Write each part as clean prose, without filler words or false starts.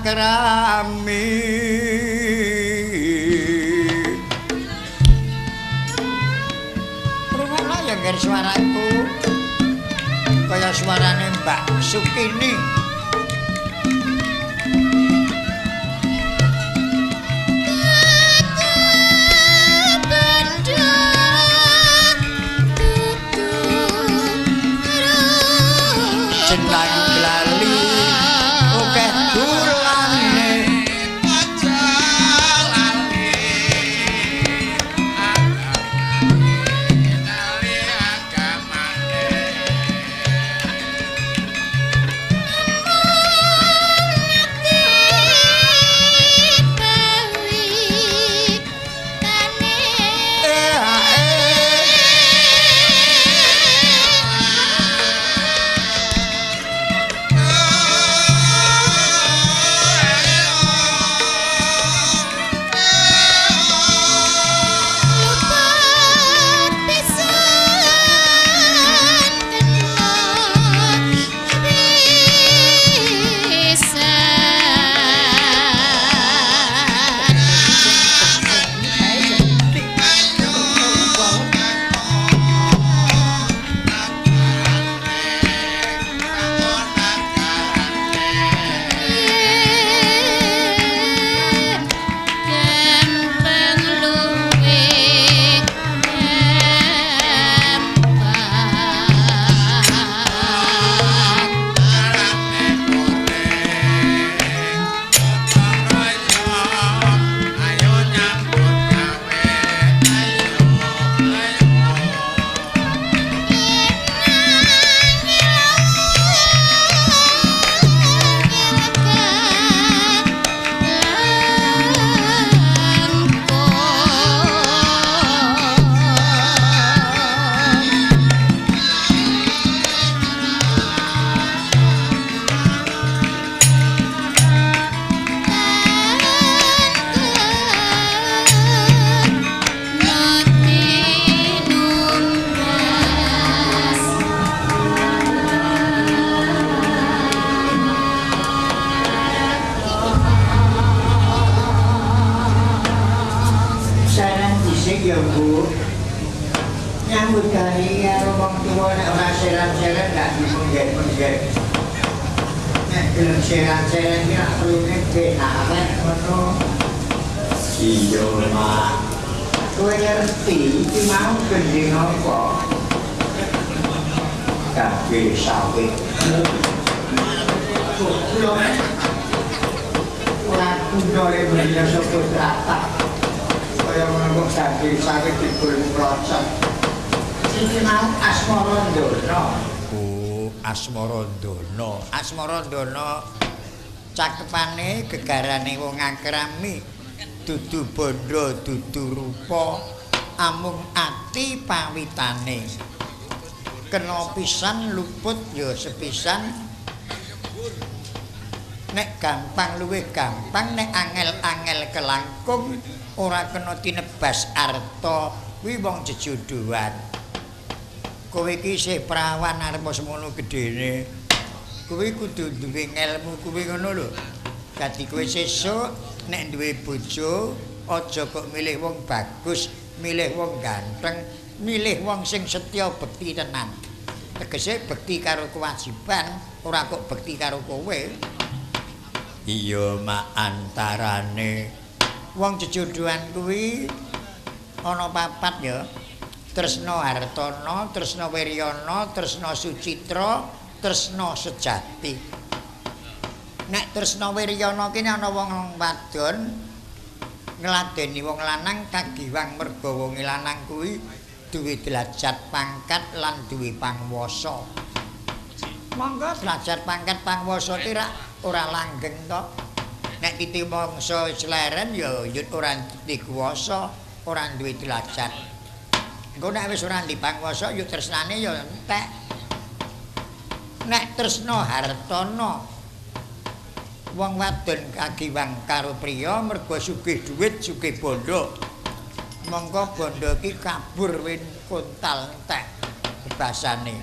akrami. Rungokno ya ngger suaraku kaya suarane Mbak Sukini. Jenang lali akeh gulane aja lali lali agamane. Ya Bu, nyambut gawe karo wong tuwa nek ora seran-seran gak dimunggen-munggen. Nek gelem seran-seran iki lak perlune ben awet ngono. Iya, Mak. Kowe ngerti iki mau gending apa? Kabeh sawit. Ora kundole beliau sapa tratah. Kaya ngono kok sapi sawit dibul mlocot. Iki mau Asmarandana. Oh, Asmarandana. Asmarandana cakepane gegarane wong akrami, dudu bondo, dudu rupa, amung ati pawitane. Kena pisan luput ya sepisan. Nek gampang luwih gampang, nek angel-angel kelangkung, ora kena tinebas arta, kuwi wong jejodohan. Kowe iki isih prawan arep semono gedene. Kowe kudu duwe ngelmu kuwi ngono lho. Dadi kowe sesuk nek duwe bojo, aja kok milih wong bagus, milih wong ganteng, milih wong sing setya bekti tenan. Tegese bekti karo kewajiban, ora kok bekti karo kowe. Iya, mak antarane wong jejodohan kuwi ana papat ya. Tresna Hartana, Tresna Wiryana, Tresna Sucitra, Tresna Sejati. Nek Tresna Wiryana ki ana wong wadon ngladeni wong lanang kagiwang merga wong lanang kuwi duwe derajat pangkat lan duwe pangwasa. Monggo derajat pangkat pangwasa ki ora langgeng to. Nek titi mangsa wis leren ya yut ora dikuwasa, ora duwe derajat. Engko nek wis ora dipangwasa ya tresnane ya entek. Nek tresna hartana, wong wadon kagiwang karo priya mergo sugih dhuwit, sugih bondo. Mongko bondo iki kabur win kontal entek bebasane.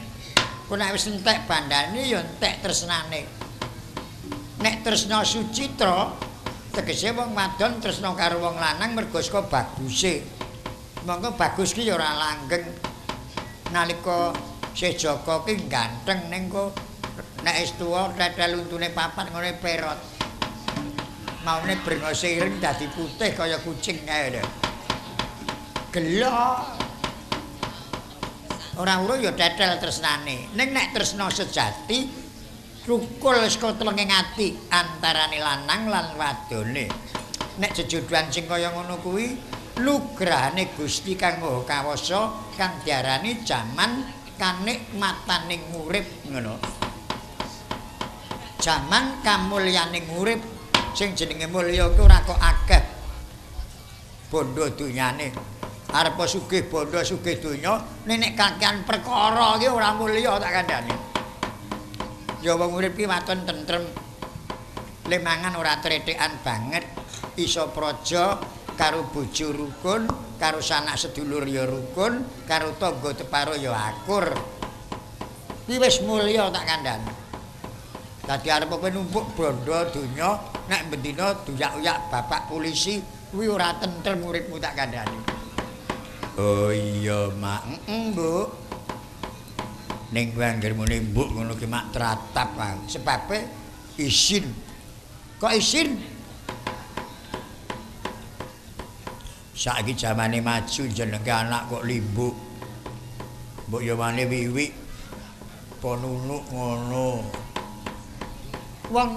Ku nek wis entek bandane ya entek tresnane. Nek tresna sucitra tegese wong wadon tresna karo wong lanang mergo saka baguse. Monggo bagus ki ya ora langgeng. Nalika Sih Jaka ki ganteng ning kok nek wis tuwa tetel untune papat ngene perot. Maune brengose ireng dadi putih kaya kucing kae lho. Gelo. Ora uru ya tetel tresnane. Ning nek tresna sejati rukul saka telenging ati antarane lanang lan wadone. Nek jejodohan sing kaya ngono kuwi nugrahane Gusti Kang Maha Kawasa kang diarani jaman kanikmataning urip ngono. Jaman kamulyaning urip sing jenenge mulya kuwi ora kok akeh bondo dunyane. Arep sugih bondo sugih donya nek kakean perkara iki ora mulya tak kandhani. Ya wong urip ki waton tentrem. Le mangan ora trethekan banget, iso praja karo bojo rukun, karo sanak sedulur ya rukun, karo tangga teparo ya akur. Kuwi wis mulya tak kandhani. Dadi arep kowe numpuk bondo donya nek bendina duyak-uyak bapak polisi kuwi ora tentrem uripmu tak kandhani. Oh iya, Mak. Heeh, Mbok. Ning kowe anggere muni mbok ngono ki mak tratap aku. Sebabe isin. Kok isin? Saiki jamane maju jenenge anak kok limbuk. Mbok yo mane wiwik apa nunuk ngono. Wong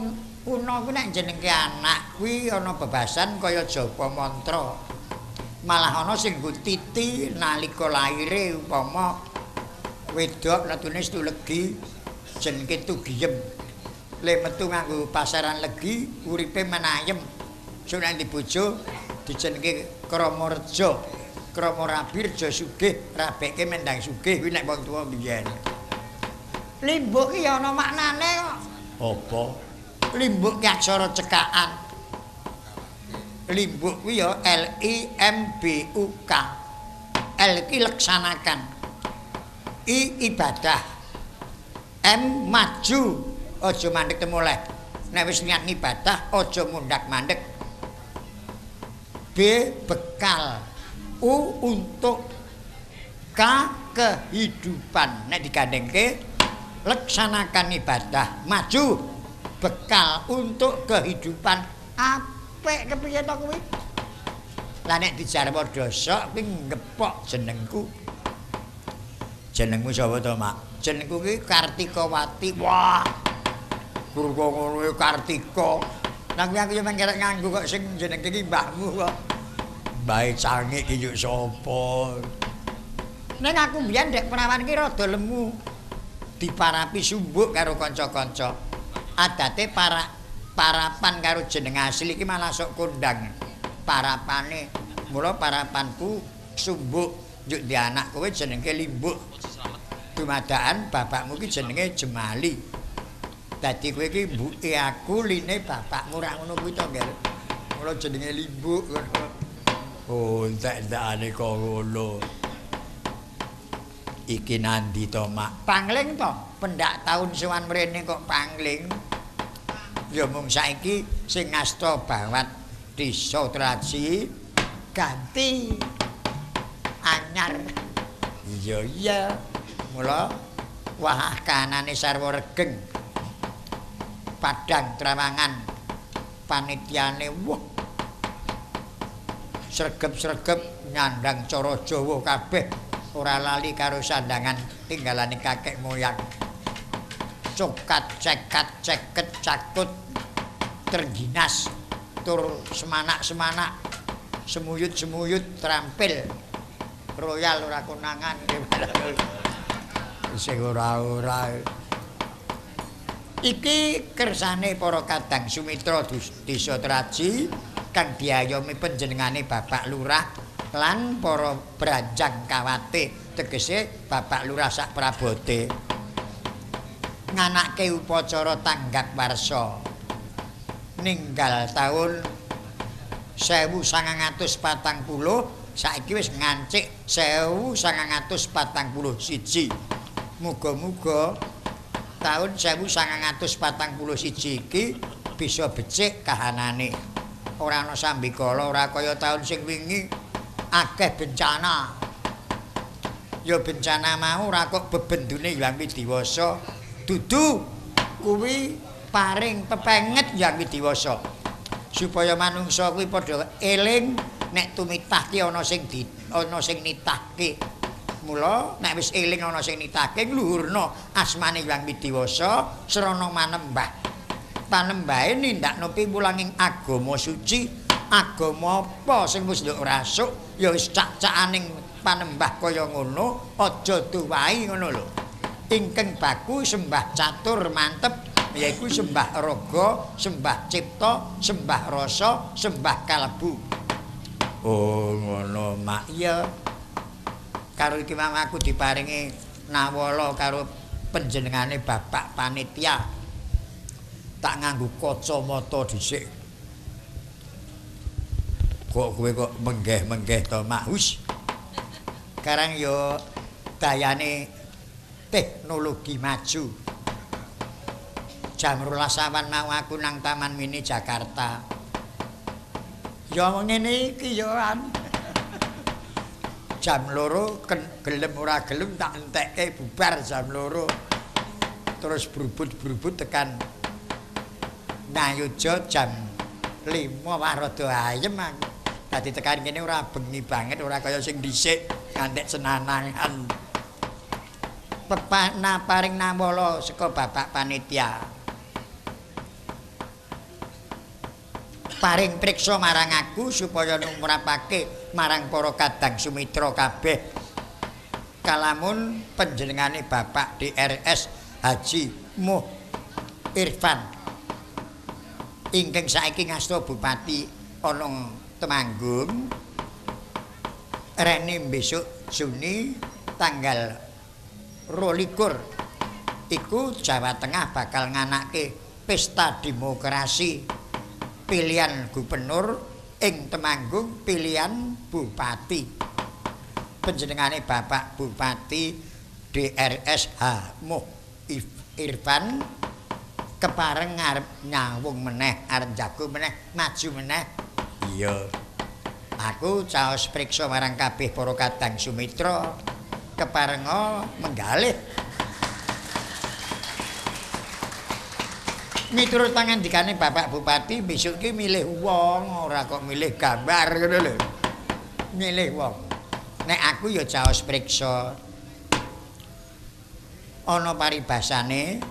kuno kuwi nek jenenge anak kuwi ana bebasan kaya japa mantra. Malah ana sing nggo titi nalika laire upama wedok letune setu legi jenenge tugiyem. Le metu nganggo pasaran legi uripe menayem. Sok nek dibojo dijenenge Kramareja. Krama rabi reja sugih, rabeke mendang sugih kuwi nek wong tuwa mbiyen. Limbuk ki ya ana maknane kok. Apa? Limbuk ki aksara cekakan. Limbuk kuwi ya L I M B U K. L ki laksanakan. I ibadah. M maju, aja mandek temoleh. Nek wis niat ngibadah aja mundak mandek. B bekal, U untuk, K kehidupan. Nek digandengke laksanakan ibadah, maju, bekal untuk kehidupan. Apik kepiye to kuwi? Lah nek dijarwa dosok kuwi ngepok jenengku. Jenengmu sapa to, Mak? Jenengku kuwi Kartikawati. Wah. Guru kok ngono Kartika. Lah kuwi aku yo mengkerek nganggo kok sing jenenge iki mbahmu kok. Mbahe cangik iki yo sapa? Ning aku mbiyen ndek perawan ki rada lemu. Diparapi sumbuk karo kanca-kanca. Adate parapan karo jeneng asli iki malah sok kondang. Parapane, mula parapanku sumbuk. Njuk di anak kowe jenenge Limbuk. Dumadaan bapakmu ki jenenge Jemali. Dadi kowe iki mbuke aku line bapakmu ra ngono kuwi to, Nger. Mula jenenge Limbuk ngono. Oh, entek-entekane kok ngono. Iki nandi to, Mak? Pangling to? Pendak taun sowan mrene kok pangling. Ya mung saiki sing ngasta bawat desa Traji ganti anyar. Iya iya. Mula wah kanane sarwa regeng. Padang Trawangan panitiane wah sregep-sregep nyandang cara Jawa kabeh ora lali karo sandangan tinggalane kakek moyang. Cokat, cekat, ceket, cakut, terginas, tur semanak-semanak, semuyut-semuyut, terampil, royal ora konangan, sing ora-ora. Iki kersane para kadang sumitra desa Traji kang diayomi panjenengane Bapak Lurah lan para branjang kawate, tegese Bapak Lurah sak prabote. Nganake upacara tanggap warsa ninggal taun 1940 saiki wis ngancik 1941. Muga-muga taun 1941 iki bisa becik kahanane. Ora ana sambikala, ora kaya taun sing wingi akeh bencana. Ya bencana mau ora kok bebendune Hyang Widiwasa. Dudu kuwi paring pepenget Hyang Widiwasa. Supaya manungsa kuwi padha eling nek tumitah ki ana sing ana sing nitahke. Mula nek wis eling ana sing nitahke ngluhurna asmane Hyang Widiwasa srana manembah. Panembahe nindakno piwulanging agama suci, agama apa sing wis nduk rasuk ya wis cak-cakaning panembah kaya ngono, aja duwahi ngono lho. Ingkang baku sembah catur mantep yaiku sembah raga, sembah cipta, sembah rasa, sembah kalbu. Oh ngono mak iya. Karo iki mang aku diparingi nawala karo panjenengane Bapak Panitia. Tak nganggo kacamata dhisik. Kok kowe kok menggeh-menggeh to mak? Hus. Sekarang yo dayane teknologi maju. Jam 12 awan mau aku nang Taman Mini Jakarta. Ya ngene iki yo an. Jam 2 gelem ora gelem tak entekke bubar jam 2. Terus brubut-brubut tekan Ngayogya jam 5 wah rada ayem aku. Dadi tekan kene ora bengi banget, ora kaya sing dhisik ngantek senanangan. Pepana paring nawala saka Bapak Panitia. Paring priksa marang aku supaya numrapake marang para kadang sumitra kabeh. Kalamun panjenengane Bapak DRS Haji Muh Irfan ingkang saiki ngasta bupati ana Temanggung rene besok Juni tanggal 22 iku Jawa Tengah bakal nganake pesta demokrasi pilihan gubernur ing Temanggung pilihan bupati. Panjenengane Bapak Bupati DRS H Muh Irfan kepareng arep nyawung meneh, arep jago meneh, maju meneh. Iya. Aku caos priksa marang kabeh para kadang sumitra keparenga menggalih. Miturut pangandikane Bapak Bupati besok ki milih wong, ora kok milih gambar ngono lho. Milih wong. Nek aku ya caos priksa. Ana paribasane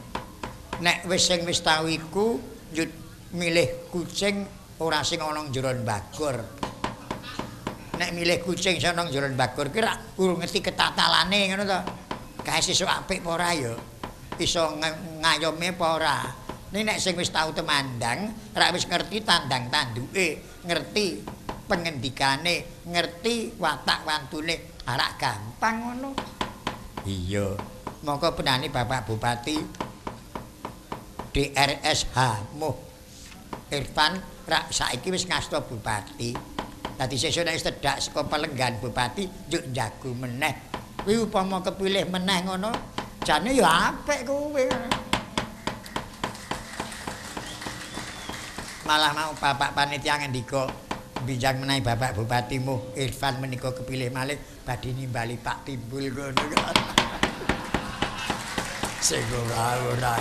nek wis sing wis tau iku milih kucing ora sing ana jero bagor. Nek milih kucing sing ana jero bagor ki rak urung ngerti ketatalane ngono to. Kae sesuk apik apa ora ya? Iso ngayome apa ora? Ning nek sing wis tau temandang, rak wis ngerti tandang tanduke, ngerti pengendikane, ngerti watak wantune, rak gampang ngono. Iya. Monggo penani Bapak Bupati DRS H Muh Irfan rak saiki wis ngasta bupati. Dadi sesuk nek wis tedhak saka pelenggan bupati njuk njago meneh. Kuwi upama kepilih meneh ngono, jane ya apik kuwi. Malah mau Bapak Panitia ngendika bijang menawi Bapak Bupati Muh Irfan menika kepilih malih badhe nimbali Pak Timbul ngono. Sing ora ora.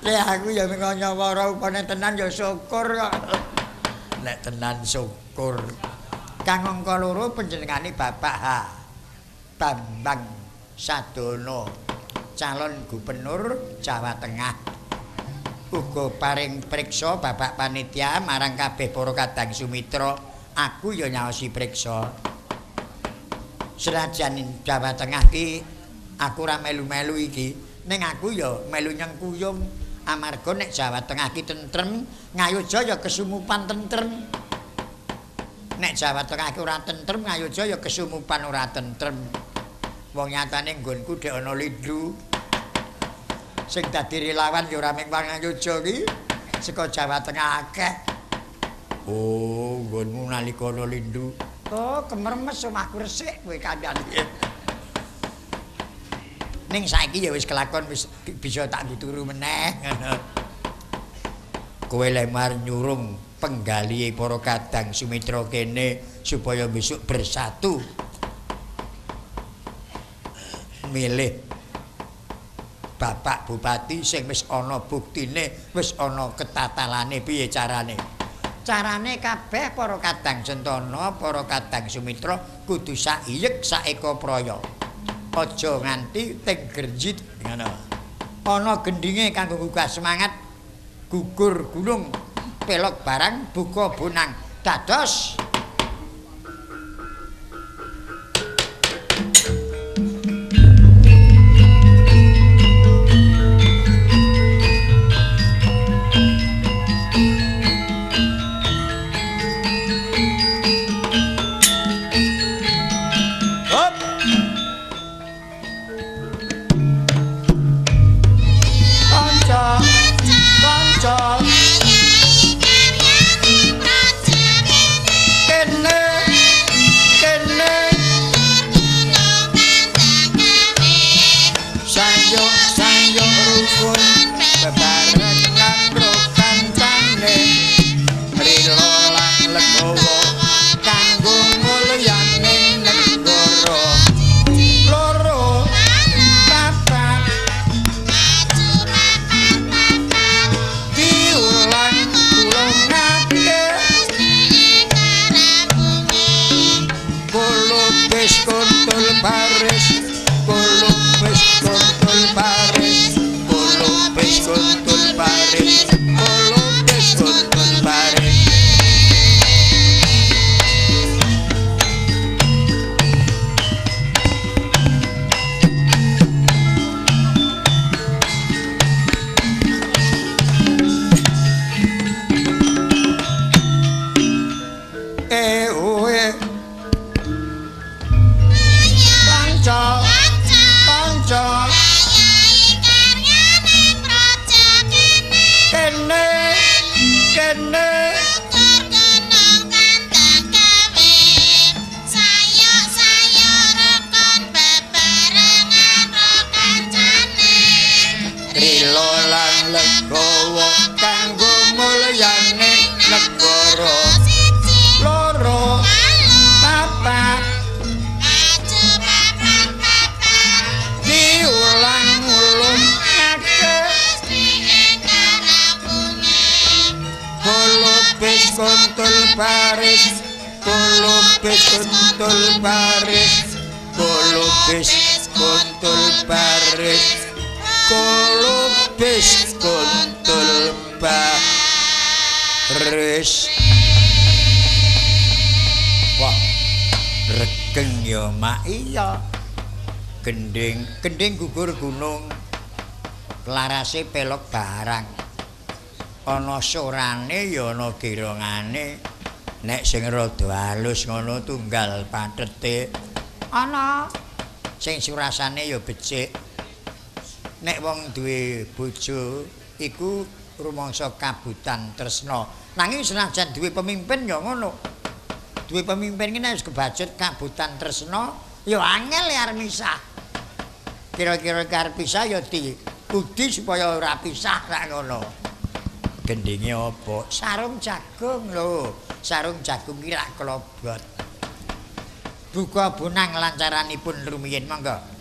Lek aku ya mung nyawara upane tenan ya syukur kok. Nek tenan syukur. Kang angka loro panjenengane Bapak H. Bambang Sadono, calon gubernur Jawa Tengah. Uga paring priksa Bapak Panitia marang kabeh para kadang sumitra, aku ya nyaosi priksa. Senajan Jawa Tengah ki aku ora melu-melu iki, ning aku ya melu nyengkuyung amarga nek Jawa Tengah ki tentrem, Ngayogya ya kesumupan tentrem. Nek Jawa Tengah ki ora tentrem, Ngayogya ya kesumupan ora tentrem. Wong nyatane nggonku dhek ana lindu. Sing dadi relawan ya ora mung Ngayogya ki, saka Jawa Tengah akeh. Oh, nggonmu nalika ana lindu. Oh, kemermes omahku resik kowe kandhane. Ning saiki ya wis kelakon wis bisa tak nggo turu meneh ngono. Kowe lemar nyurung penggalihe para kadang Sumitra kene supaya besok bersatu milih Bapak Bupati sing wis ana buktine, wis ana ketatalane piye carane. Carane kabeh para kadang Sentana, para kadang Sumitra kudu saiyek saeka praya. Aja nganti teng gerjit ngono. Ana gendinge kanggo gugah semangat, gugur gunung, pelok barang buka bonang. Dados kolobis kuntul baris. Wah, regeng ya mak iya. Gending, gending gugur gunung. Larase pelok barang. Ana sorane ya ana girongane. Nek sing rada halus ngono tunggal pathete. Ana sing surasane ya becik. Nek wong duwe bojo iku rumangsa kabutan tresna. Nanging senajan duwe pemimpin ya ngono. Duwe pemimpin ki nek wis kebacut kabutan tresna ya angel ya arep misah. Kira-kira arep pisah ya dibudi supaya ora pisah rak ngono. Gendinge apa? Sarung jagung lho. Sarung jagung ki rak klobot. Buka bonang lancaranipun rumiyin monggo.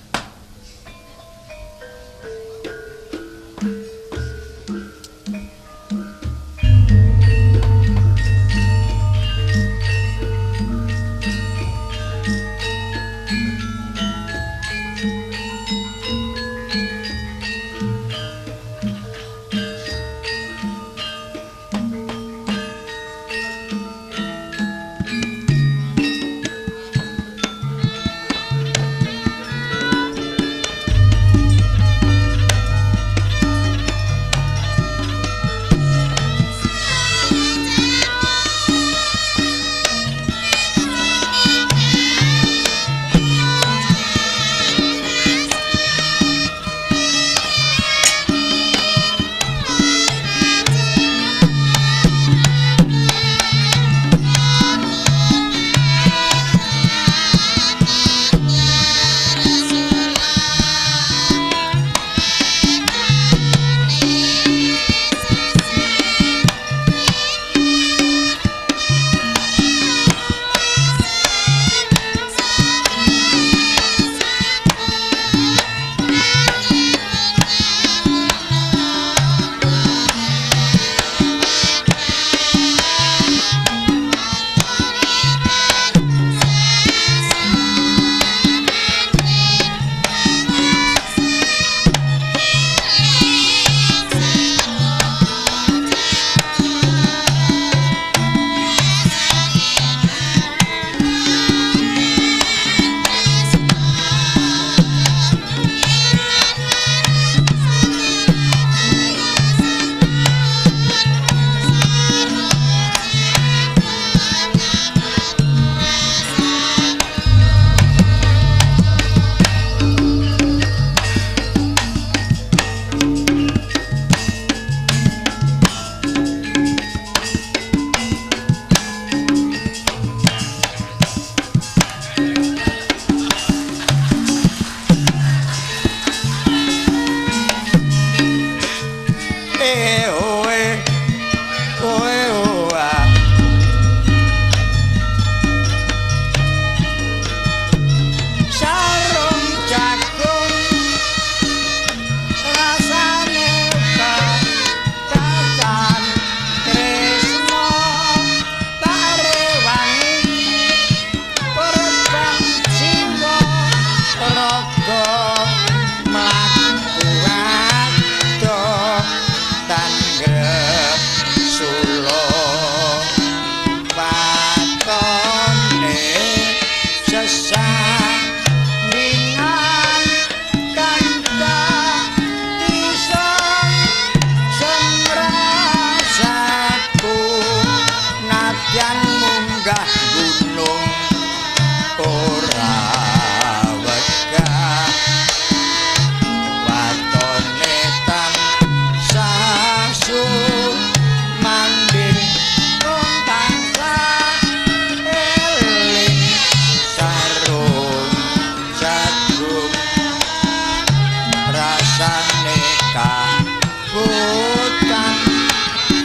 Kabutan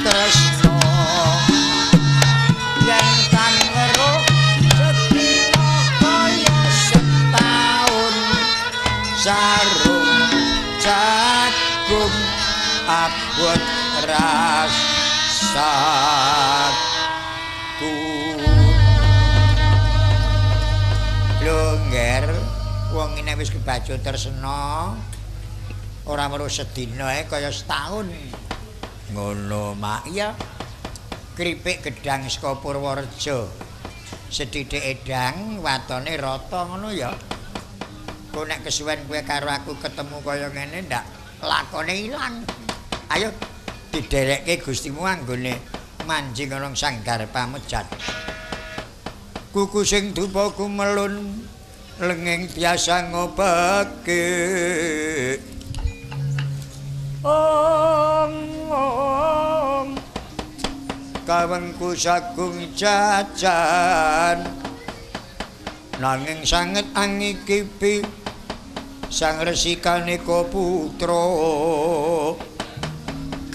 tresno yen kang weruh sedina kaya setaun sarung jagung abot rasaku. Lho ngger, wong ngene wis kebacut tresna ora weruh sedina ae kaya setahun. Ngono mak ya. Kripik gedang saka Purworejo. Sethithik edang watone rata ngono ya. Kok nek kesuwen kowe karo aku ketemu kaya ngene ndak lakone ilang. Ayo diderekke Gustimu anggone manjing ana sanggar pamejan. Kuku sing dupa kumelun lenging biasa ngobake. Om om kawengku sagung jajan nanging sanget angikipi sang resi kaneka putra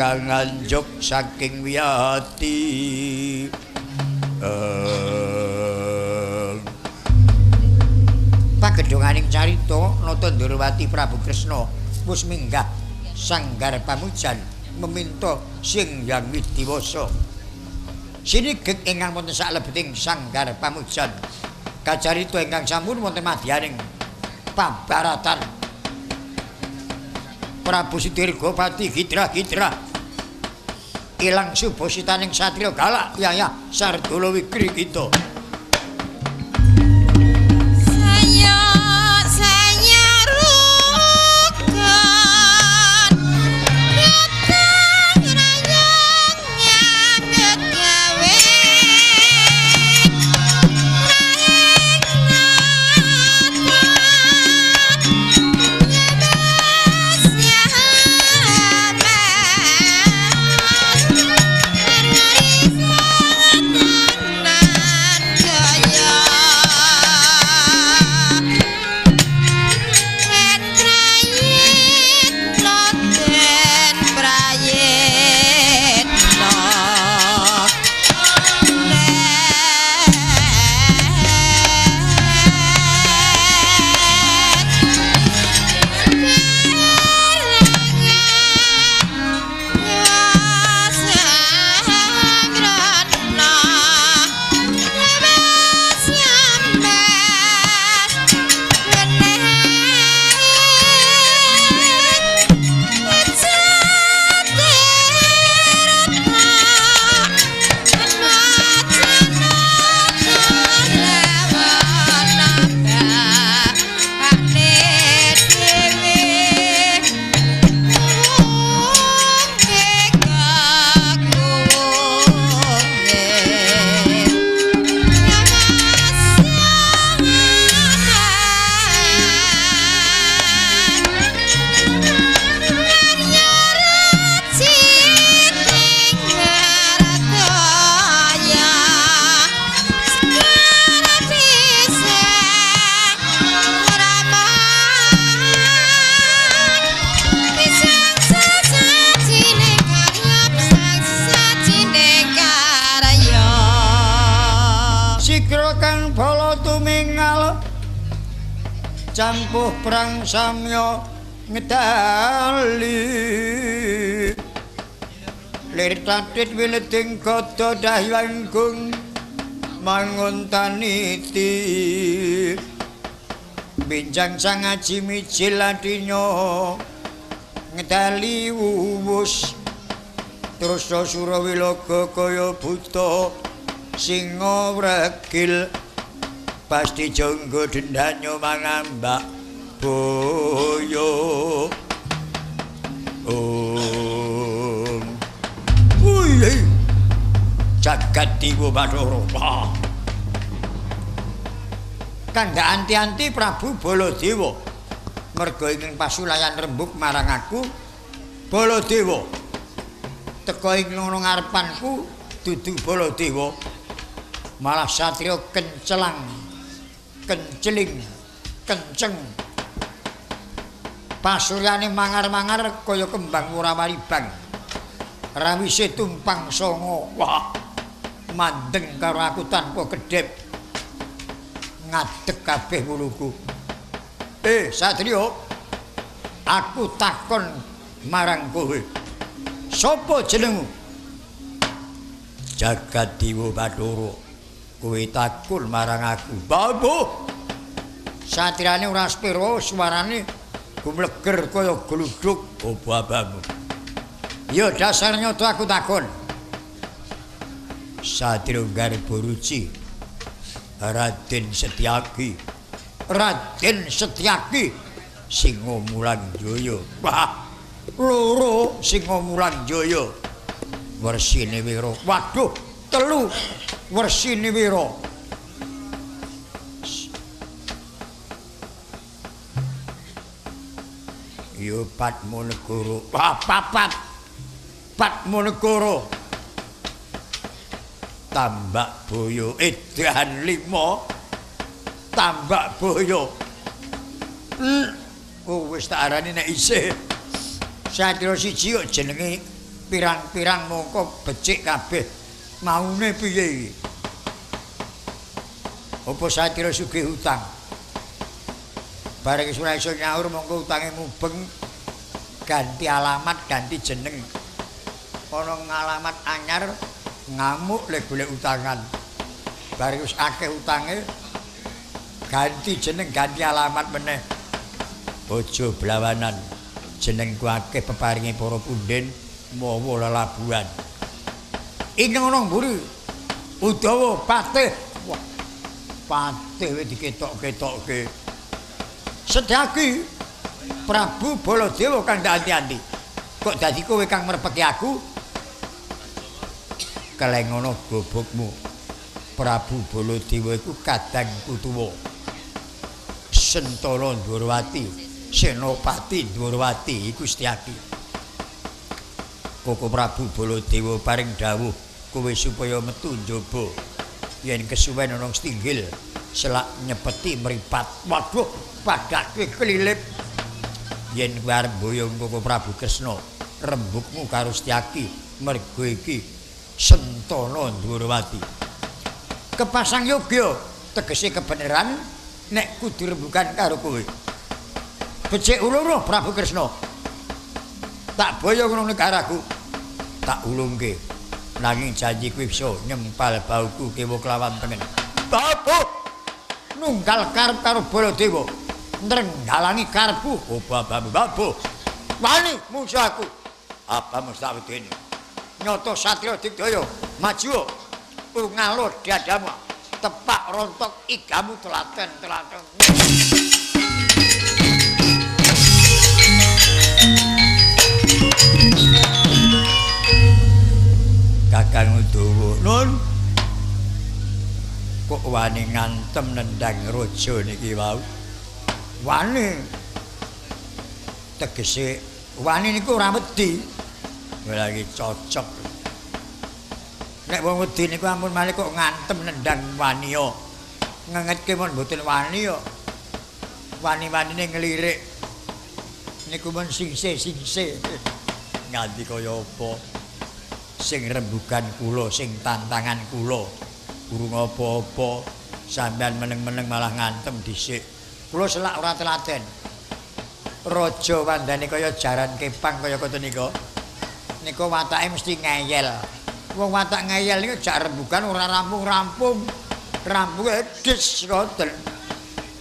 kang anjuk saking wiyati. Pagedhonganing carita Nata Ndorowati Prabu Kresna wis minggah sanggar pamujan meminta Sing Hyang Widiwasa. Sinigek ingkang wonten saklebeting sanggar pamujan kacarita ingkang sampun wonten madyaning pabaratan Prabu Sudirgapati Gidra-gidra ilang subositaning satriya galak yayah Sardala Wigri kita. Campuh perang samya ngedali lir tatit wileding gada dahyanggung mangun taniti binjang sang aji mijil adinya ngedali wuwus terus surawilaga kaya buta singa wregil pasti jonggo dendanyo mangambak boyo. Om wih jagat dewa Bathara kandha anti-anti Prabu Baladewa merga ingin pasulayan rembug marang aku. Baladewa teka ing ngarepanku dudu Baladewa malah satriya kencelang kenceling kenceng. Pasuryane mangar-mangar kaya kembang ora waribang. Rawise tumpang songo. Wah. Mandeng karo aku tanpa kedhep. Ngadeg kabeh wuluku. Satrio, aku takon marang kowe. Sopo jenengmu? Jagat Dewa Bathara. Kowe takon marang aku. Babu. Satriane ora sepiro, suarane gumleger kaya gluduk. Opo abamu? Ya dasar nyata aku takon. Satrio Garboruci, Raden Setyaki. Raden Setyaki Singo Mulanjaya. Wah, loro Singo Mulanjaya. Wersine Wira. Waduh, telu wersine Wira. Yo Padmanegara. Wah, papat. Padmanegara. Tambak Boyo edan 5. Tambak Boyo. Oh wis tak arani nek isih. Satria siji kok jenenge pirang-pirang mongko becik kabeh. Maune piye iki? Apa satria sugih utang? Bareng wis ora iso nyaur mongko utange mubeng, ganti alamat, ganti jeneng. Ana ngalamat anyar ngamuk lek golek utangan. Bareng wis akeh utange ganti jeneng, ganti alamat meneh. Aja blawanan. Jenengku akeh peparinge para punden mawa lelabuhan. Ingkang ana mburi Udawa patih. Wah, patih wis diketok-ketokke. Setyaki Prabu Baladewa kang ndak anti-anti. Kok dadi kowe kang merpeki aku? Kelengono gobokmu. Prabu Baladewa iku kadang kutuwa. Sentana Ndorowati, Senopati Ndorowati iku Setyaki. Koko Prabu Baladewa paring dawuh kowe supaya metu njaba. Yen kesuwen ana stinggil selak nyepeti mripat. Waduh, padake kelilip. Yen kowe arep mboyong Koko Prabu Kresna, rembugmu karo Setyaki mergo iki Sentana Ndorowati. Kepasang yogya tegese kebenaran nek kudu rembugan karo kowe. Becik uluru Prabu Kresna. Tak boyong nang negaraku. Tak ulungke. Nanging janji kuwi bisa nyempal bauku kewa kelawan tengen. Babu nunggal karep karo Baladewa. Nrenggalangi karepku. Oh babamu babu. Wani musuh aku. Apa mesti tak wedeni. Nyoto satria digdaya, maju. Ungalo dadamu. Tepak rontok igamu telaten-telaten. Kakang Udawa, nun kok wani ngantem nendang raja niki wau? Wani. Tegese wani niku ora wedi. Lagi cocok. Nek wong wedi niku ampun malih kok ngantem nendang waniya. Ngengetke mon mboten wani kok. Wani-wanine nglirik. Niku mon singse-singse. Nganti kaya apa? Sing rembugan kula, sing tantangan kula. Urung apa-apa, sampean meneng-meneng malah ngantem dhisik. Kula selak ora telaten. Raja wandane kaya jaran kepang kaya ngoten nika. Nika watake mesti ngeyel. Wong watak ngeyel niku jak rembugan ora rampung-rampung. Rampunge des ngoten.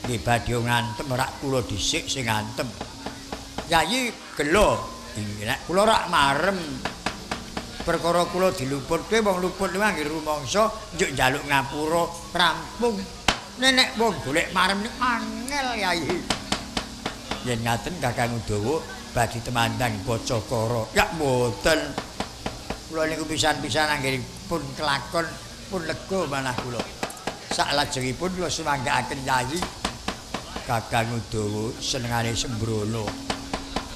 Nggih badhe ngantem rak kula dhisik sing ngantem. Yayi gelo. Nek kula rak marem. Perkara kula diluputke wong luput niku anggere rumangsa njuk njaluk ngapura rampung. Nek wong golek marem niku angel Yayi. Yen ngaten Kakang Udawa badhe temandang Pacakara. Ya mboten. Kula niku pisan-pisan anggenipun kelakon pun lega manah kula. Saklajengipun kula sumanggaaken Yayi. Kakang Udawa senengane sembrono.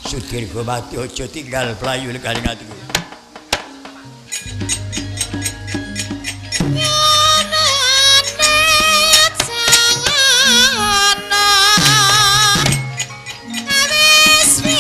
Sudirgawati aja tinggal playu legane atiku. Wis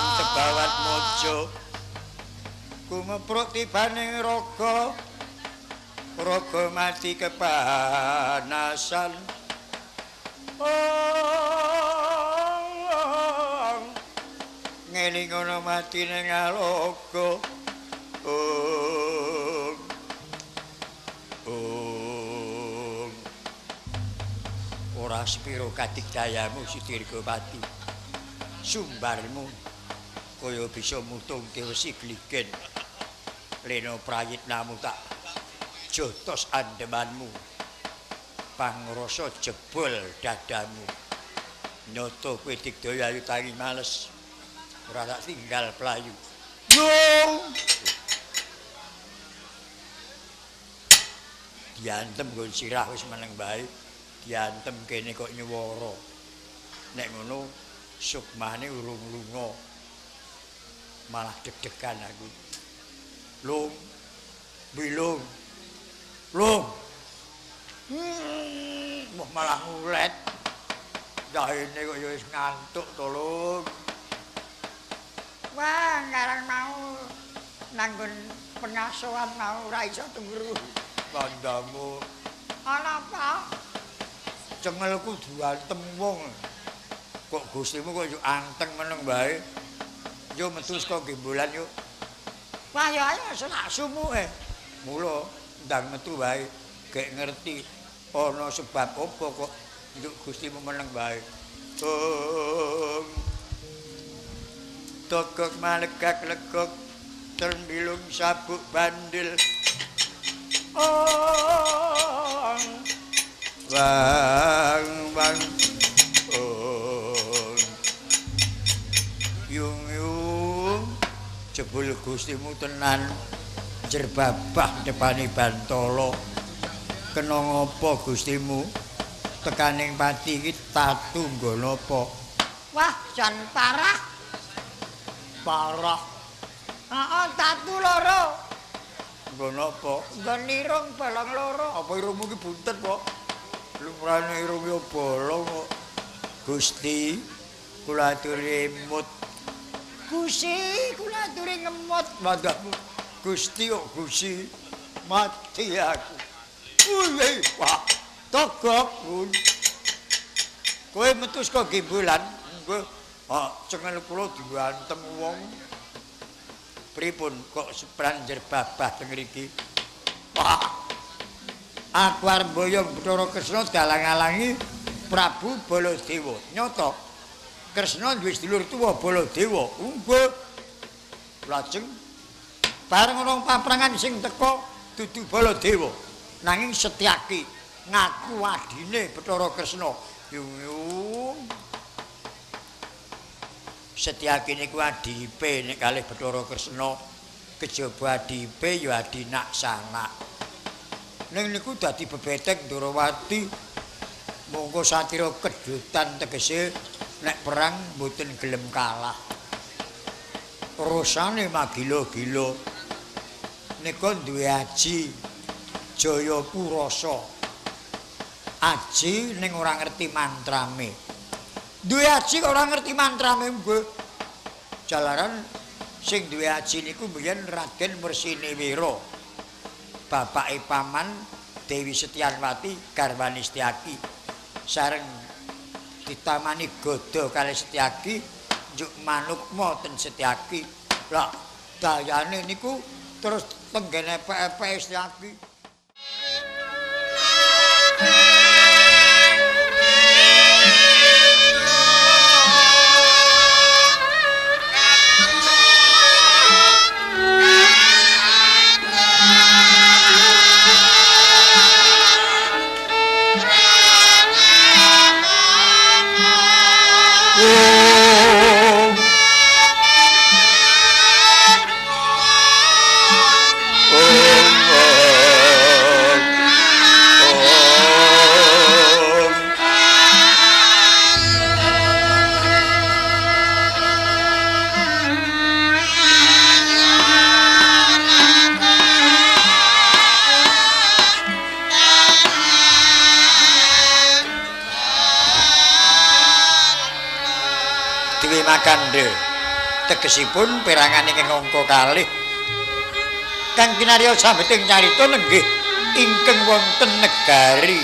Kembang tebawat mojo kumepruk tibaning raga, raga mati kepanasan. Ngeling ana mati ning aloga. Ora sepiro kadigdayamu Sudirgapati, sumbarmu kaya bisa mutungke wesi gligen. Lena prayitnamu tak jotos andemanmu, pangrasa jebol dadamu. Nyoto kowe digdaya ayu tangi males, ora tak tinggal playu. Yo diantem nggon sirah wis meneng bae, diantem kene kok nyuwara. Nek ngono sukmane urung lunga, malah deg-degan aku. Lung, bilung, lung, malah ngulet. Dahene kok ya wis ngantuk to, Lung. Wah, ngarang mau nanggon pengasuhan mau ora iso turu. Kandamu ana apa? Cengelku diantem wong. Kok gustimu kok yo anteng meneng bae. Yo metu saka gembolan yo. Wah ya ayo selak sumuke. Mula ndang metu wae, gek ngerti ana sebab apa kok njuk gustimu meneng wae. Togok malegak legok termbilung sabuk bandil. Wang wang yung yung jebul gustimu tenan jerbabah depane Bantala. Kena ngapa gustimu tekaning pati iki tatu nggo napa? Wah jan parah. Parah. Heeh, tatu loro. Nggo napa? Nggo irung bolong loro. Apa irungmu iki buntet kok? Lumrane irung yo bolong kok. Gusti kula aturi emut. Gusti kula aturi ngemut. Mandahmu Gusti kok Gusti mati aku. Wih, wah, togok pun. Kowe metu saka gembolan, engko cengel kula diantem wong. Pripun kok sepran jerbabah teng mriki? Wah. Aku arep mboyong Bathara Kresna dalang-alangi Prabu Baladewa. Nyata Kresna duwe sedulur tuwa Baladewa. Nggih. Lajeng bareng ana paprangan sing teka dudu Baladewa. Nanging Setyaki ngaku adine Bathara Kresna. Yung. Setyaki niku adipe nek kalih Bathara Kresna, kejaba adipe ya adi nak sanak. Ning niku dadi bebeteng Ndorowati. Monggo satira kedutan tegese nek perang mboten gelem kalah. Rusane magila-gila. Nika duwe aji Jaya Purasa. Aji ning ora ngerti mantrame. Duwe aji kok ora ngerti mantrame nggih. Jalaran sing duwe aji niku mbiyen Raden Wersinewira. Bapake paman Dewi Setyanwati garwane Setyaki. Sareng ditamani godha kalih Setyaki njuk manukma ten Setyaki. Lah dayane niku terus tenggene epek-epeke Setyaki. Kandhe Tegesipun perangan ingkang angka kalih kang kinarya sambeting carita nenggih ingkang wonten negari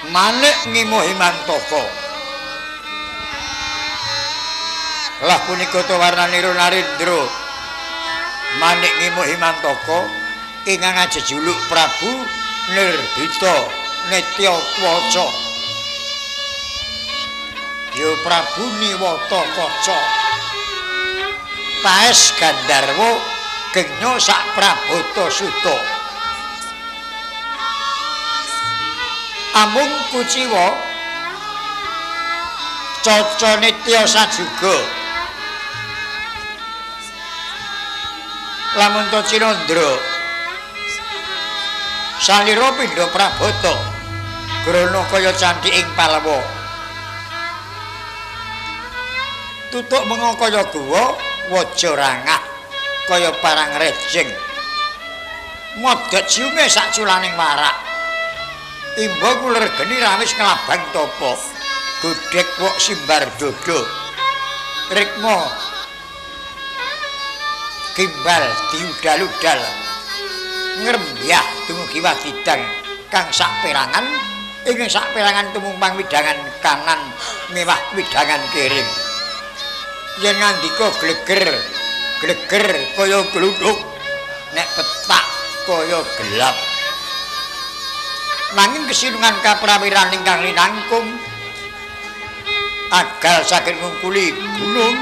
Manik Ngimo Himantaka. Lah punika ta warnanira Narendra Manik Ngimo Himantaka ingkang ajejuluk Prabu Nirbita Nitya Kwaca. Ya Prabu Niwata Kaca. Paes Gandharwa genya sak Prabata Suta. Amung kuciwa caca nitya sajuga. Lamun ta Cinandra salira pindha Prabata grana kaya candhi ing Palwa. Tutuk menga kaya guwa, waja rangah kaya parang rejeng. Modhot siume sak culaning warak. Imba kuler geni rawis nglabang tapa. Godhek wok simbar dodo. Rikma gimbal diudal-udal. Ngrembyah dumugi wadidang kang saperangan ing saperangan tumumpang widangan kanan miwah widangan kiring. Yen ngandika gleger gleger kaya gluduk, nek petak kaya gelap. Nanging kesinungan kaprawiran ingkang linangkung agal saged ngungkuli gunung,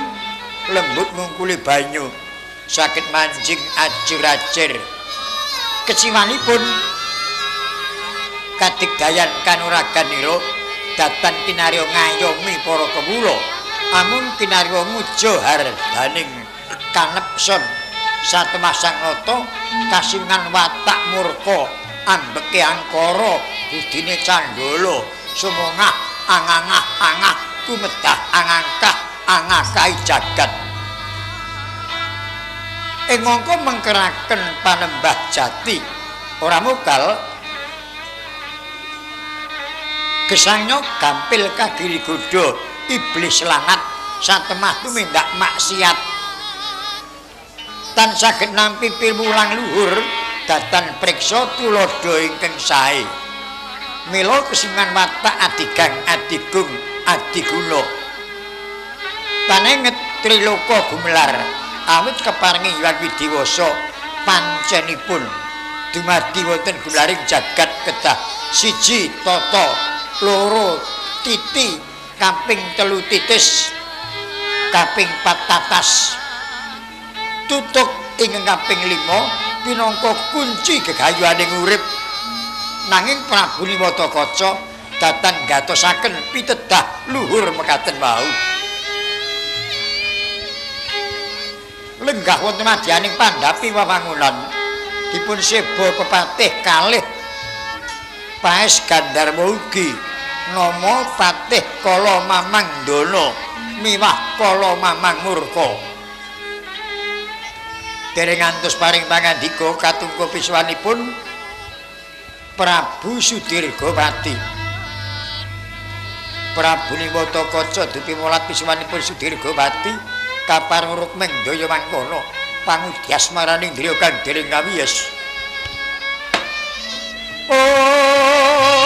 lembut ngungkuli banyu, saged manjing ajur-ajur. Keciwanipun kadigdayan kanuraganira datan kinarya ngayomi para kawula. Amun kinarya nguja hardaning kanepson satemasang nata kasingan watak murka ambeke angkara budine candala sumongah angangah angah kumedah angangkah angakai jagat. Ing mangka mengkeraken panembah jati ora mokal gesangnya gampil kagiri godha iblis lanat satemah tumindak maksiat tan saged nampi piwulang luhur datan priksa tuladha ingkang sae. Mila kesingan watak adigang adigung adiguna panenget triloka gumelar awit keparengi Hyang Widiwasa pancenipun dumadi wonten gumelaring jagat kedah siji tata, loro titi, kaping telu titis, kaping pat tatas, tutuk ingkang kaping 5 pinangka kunci gegayuhaning urip. Nanging Prabu Niwata Kaca datan gatosaken pitedah luhur mekaten wau. Lenggah wonten madyaning pandhapi wewangunan dipun seba pepatih kalih Paes Gandharwa ugi nama Patih Kala Mamang Dana miwah Kala Mamang Murka. Dereng ngantos paring pangandika katungku piswanipun Prabu Sudirgawati. Prabu Niwata Kaca dupi molat piswanipun Sudirgawati kapareng rukming daya mangkono pangudyasmaraning driya kang dereng kawiyes. Om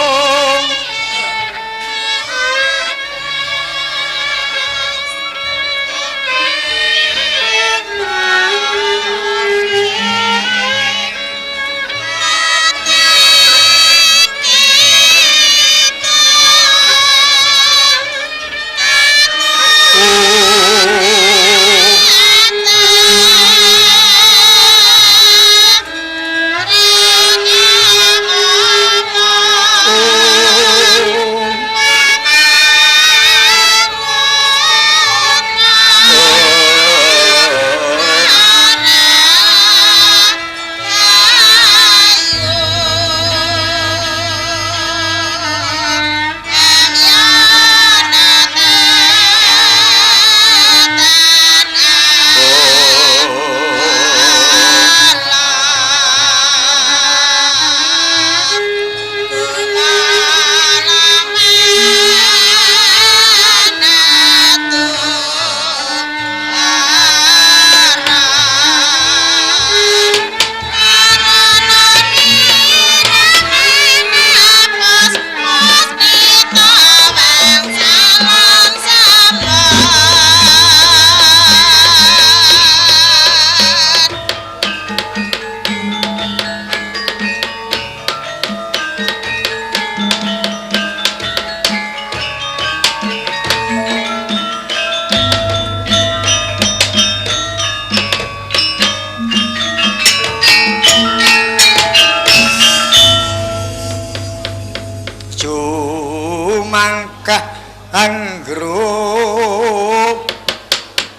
Mangkah anggruk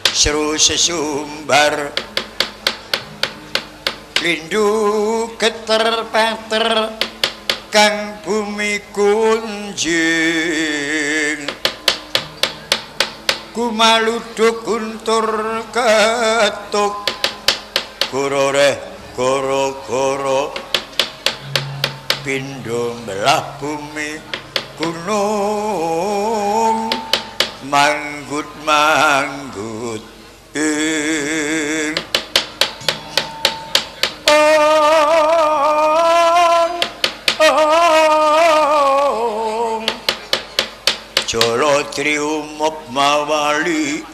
seru sesumbar lindu geter peter kang bumi kunjing kumaluduk guntur ketuk gororeh goro-goro pindho belah bumi gunung manggut-manggut ing ong jolo triumup mawalian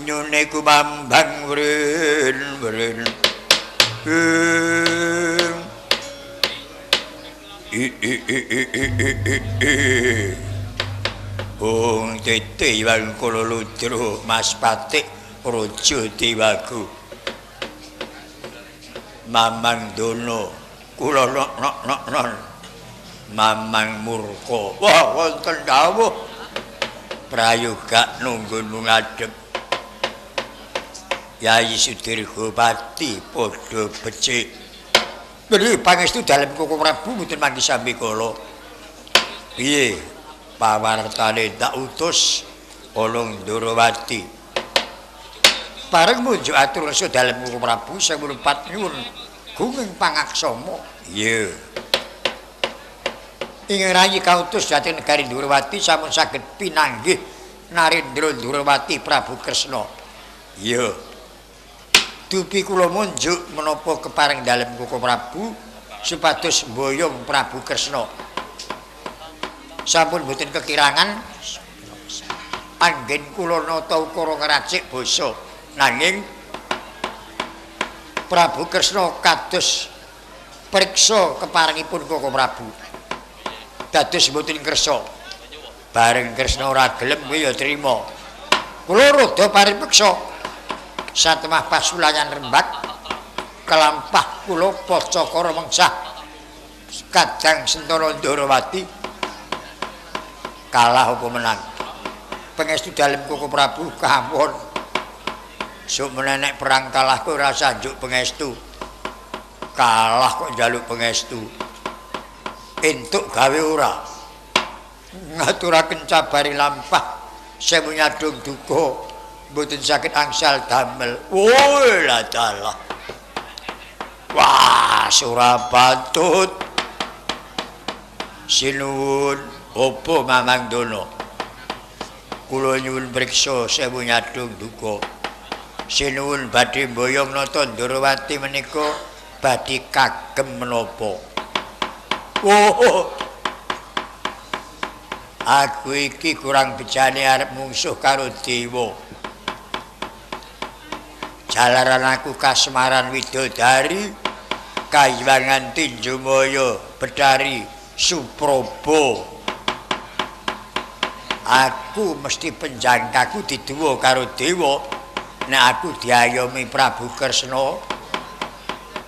nyune kumambang wren-wren i i i i i i i Ung tete iwang kula ludro Mas Patik Raja Dewaku Mamang Dono kula nok nok nok non Mamang murka. Wah wonten dawuh prayoga nunggu ngadep Yai Sudirgopati padha becik. Beri pangestu dalem Koko Prabu mboten manggi sambikala. Piye pawartane tak utus Olong Ndorowati. Bareng munjuk atur rasa dalem Koko Prabu 1004 nyuwun gunging pangaksama. Iya. Ing rayi kautus dhateng negari Ndorowati sampun saged pinanggih Narendra Ndorowati Prabu Kresna. Iya. Dupi kula munjuk menapa kepareng dalem Koko Prabu supados mboyong Prabu Kresna. Sampun mboten kekirangan anggen kula nata ukara ngracik basa nanging Prabu Kresna kados priksa keparengipun Koko Prabu. Dados mboten kersa. Bareng Kresna ora gelem kuwi ya trima. Kula rada paripeksa. Satemah pasulayan rembak kelampah kula Pacakara mengsah kadang Sentana Ndorowati kalah apa menang. Pangestu dalem Koko Prabu kawon. Sok menenek perang kalah kok ora njuk pangestu. Kalah kok njaluk pangestu. Entuk gawe ora. Ngaturaken cabari lampah sewu nyadong duka mboten saged angsal damel. Woi la dalah. Wah, ora patut. Sinuwun opo Mamang Dono? Kula nyuwun priksa sewu nyadong duka. Sinuwun badhe mboyong nata Ndorowati menika badhe kagem menapa? Oh. Aku iki kurang bejane arep mungsuh karo dewa. Jalaran aku kasmaran widodari kaywangan Tinjumaya Bedari Supraba. Aku mesti penjangkaku diduwa karo dewa nek aku diayomi Prabu Kresna.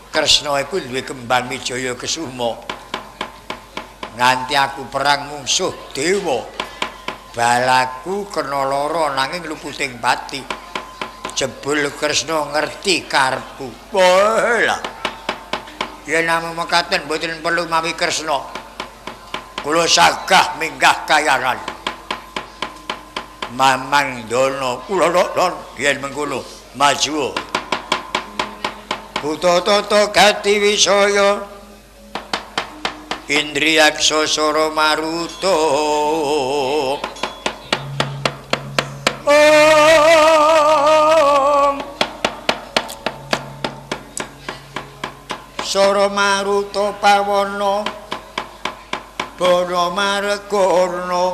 Kresna iku duwe kembang Wijaya Kesuma. Nganti aku perang mungsuh dewa, balaku kena lara nanging luputing pati. Jebul Kresna ngerti karepku. Wah lah. Yen namung mekaten mboten perlu mawi Kresna. Kula sagah minggah kayangan. Mamang Dono kula lon yen mengkono maju. Buta tata gati wisaya Indriyaksa sara maruta. Om Sara maruta pawana Bana margana.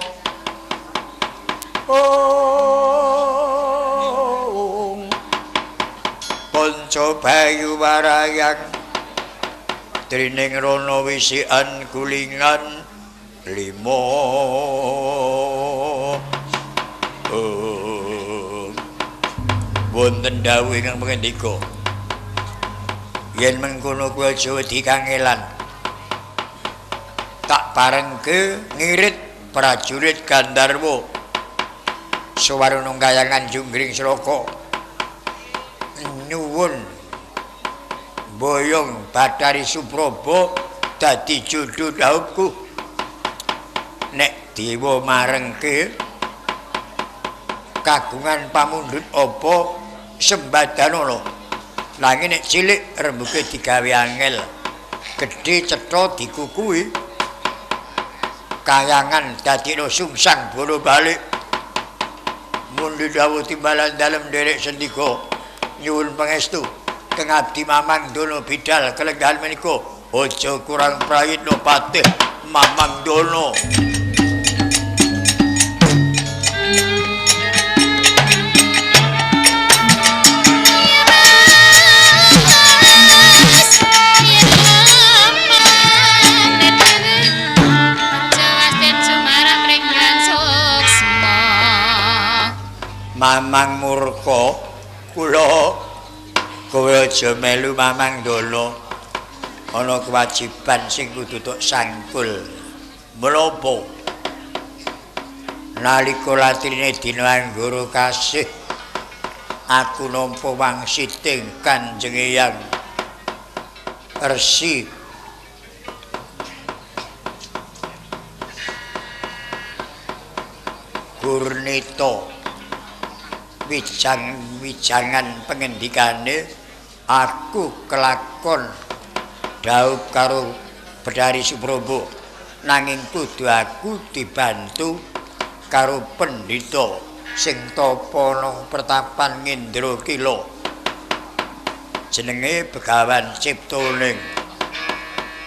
Om Panca bayu warayang trining rana wisikan gulingan lima. Wonten dawuh ingkang pangandika Yen mengkono kuwi aja wedi kangelan. Tak parengke ngirit prajurit Gandharwa. Suwarana kayangan Junggring Sloka. Nyuwun boyong Bathari Supraba dadi jodho dhaupku. Nek dewa marengke kagungan pamundhut apa sembadanono. Nanging nek cilik rembuke digawe angel, gedhe cetha dikukuhi. Kayangan dadekno sungsang bolo balik. Mundhut dawuh timbalan dalem nderek sendika nyuwun pangestu kang abdi Mamang Dono bidal kelenggahan menika aja kurang prayitna patih Mamang Dono. Mamang murka kula kowe aja melu Mamang Dono. Ana kewajiban sing kudu tok sangkul. Menapa? Nalika latrine dina Anggara Kasih aku nampa wangsiting Kanjeng Eyang Resi Gurnita. Wijang-wijangan pengendikane aku kelakon dhaup karo Bathari Supraba, nanging kudu aku dibantu karo pendhita sing tapa nang pertapan Ngindrakila jenenge Begawan Ciptoning,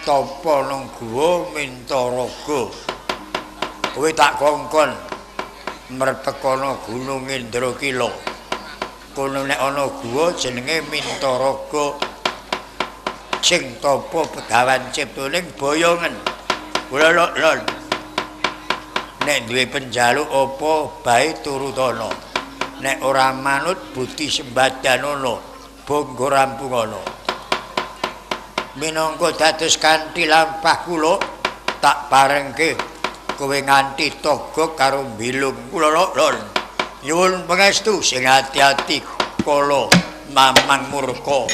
tapa nang guwa Mintaraga. Kowe tak kongkon merpekana gunung Indrakila. Kono nek ana guwa jenenge Mintaraga sing tapa Begawan Ciptoning boyongen. Kula lon. Nek duwe penjaluk apa bae turutana. Nek ora manut budi sembadanono, bangga rampungana. Minangka dados kanthi lampah kula tak parengke kowe nganti togok karo bilung. Kula lon. Nyuwun pangestu sing ati-ati kala Mamang murka.